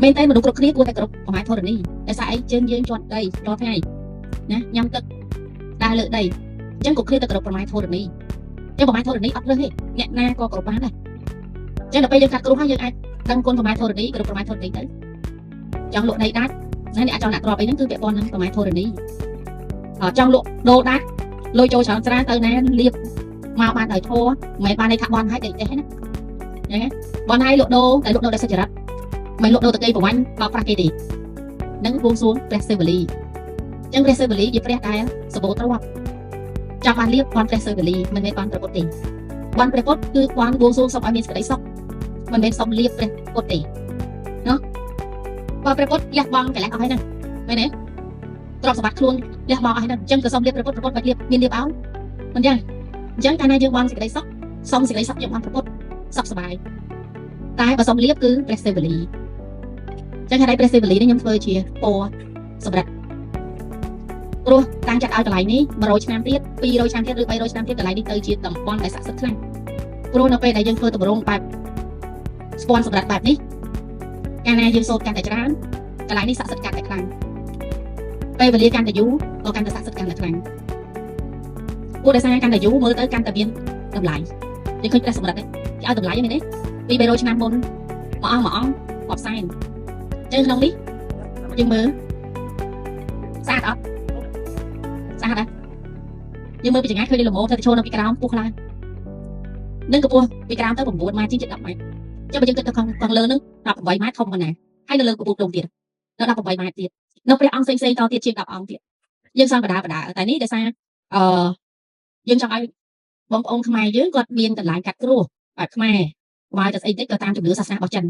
មែនតើមនុស្សគ្រប់គ្នាគួរតែគោរពប្រមាណធរណីតែស្អីជើងយើងជាប់ដីរាល់ថ្ងៃណាញ៉ាំទឹកដើរលើដីអញ្ចឹងក៏គ្នាទៅគោរពប្រមាណធរណីអញ្ចឹងប្រមាណធរណីអត់រើសទេអ្នកណាក៏គោរពបានដែរអញ្ចឹងដល់ពេលយើងកាត់គ្រោះហើយយើងអាចដឹងគុណប្រមាណធរណីគោរពប្រមាណធរណីទៅចង់លក់ដីដាច់ណាអ្នកអាចចង់ដាក់ទ្រព្យអីហ្នឹងគឺពាក់ព័ន្ធនឹងប្រមាណធរណីអត់ចង់លក់ដូរដាច់លុយចូលច្រើនច្រើនទៅណាលៀបមកបានដោយធម៌មិនមែនបានន័យថាបន់ឲ្យតែចេះណាអញ្ចឹងបន់ឲ្យលក់ដូរតែលក់ដូរដោយសុចរិតមិនលក់ដូរទៅគេប្រវាញ់បោកប្រាស់គេទេនឹងបួងសួងព្រះសិវលីអញ្ចឹងព្រះសិវលីជាព្រះដែលសម្បូរទ្រព្យចង់បានលៀបបន់ព្រះសិវលីមិនមែនបន់ព្រះពុទ្ធទេបន់ព្រះពុទ្ធគឺបន់បួងសួងសូមឲ្យមានសេចក្តីសុខមិនមែនសុំលៀបព្រះពុទ្ធទេណោះបើព្រះពុទ្ធលះបង់កិលេសអស់ហើយហ្នឹងមែនទេទ្រព្យសម្បត្តិខ្លួនលះបង់អស់ហើយហ្នឹងអញ្ចឹងក៏សុំលៀបព្រះពុទ្ធព្រះពុទ្ធបាច់លៀបមានលៀបឲ្យមិនអញ្ចឹងអញ្ចឹងកាលណាយើងបន់សេចក្តីសុខសុំសេចក្តីសុខយើងបន់ព្រះពុទ្ធសុខសប្បាយតែបើសុំលៀបគឺព្រះសិវលីចឹងហេតុអីព្រះសិវលីនេះខ្ញុំធ្វើជាពណ៌សម្រាប់ព្រោះតាំងចិត្តឲ្យកន្លែងនេះ100ឆ្នាំទៀត200ឆ្នាំទៀតឬ300ឆ្នាំទៀតកន្លែងនេះទៅជាតំបន់ដែលស័ក្តិសិទ្ធិខ្លាំងព្រោះនៅពេលដែលយើងធ្វើទម្រង់បែបស្ពាន់សម្រាប់បែបនេះកាលណាយើងសូត្រកាន់តែច្រើនកន្លែងនេះស័ក្តិសិទ្ធិកាន់តែខ្លាំងពេលវេលាកាន់តែយូរក៏កាន់តែស័ក្តិសិទ្ធិកាន់តែខ្លាំងព្រោះដោយសារកាន់តែយូរមើលទៅកាន់តែមានតម្លៃយើងឃើញព្រះសម្រិទ្ធគេឲ្យតម្លៃហ្នឹងមែនទេពី300ឆ្នាំមុនមួយអង្គមួយអង្គរាប់សែនចឹងក្នុងនេះយើងមើលស្អាតអត់ស្អាតអត់យើងមើលពីចង្ងាយឃើញលមោទៅឈរនៅពីក្រោមពោះខ្លាំងនឹងកម្ពស់ពីក្រោមទៅ9ម៉ែត្រជាងជិត10ម៉ែត្រចឹងបើយើងគិតទៅខាងខាងលើនឹង18ម៉ែត្រធំប៉ុណ្ណាហើយនៅលើកម្ពស់ដងទៀតនៅ18ម៉ែត្រទៀតនៅព្រះអង្គផ្សេងផ្សេងតទៀតជាង10អង្គទៀតយើងសង់បដាបដាតែនេះដោយសារអឺយើងចង់ឲ្យបងប្អូនខ្មែរយើងគាត់មានកន្លែងកាត់គ្រោះបែបខ្មែរក្បាលទៅស្អីតិចក៏តាមជំនឿសាសនារបស់ចិន។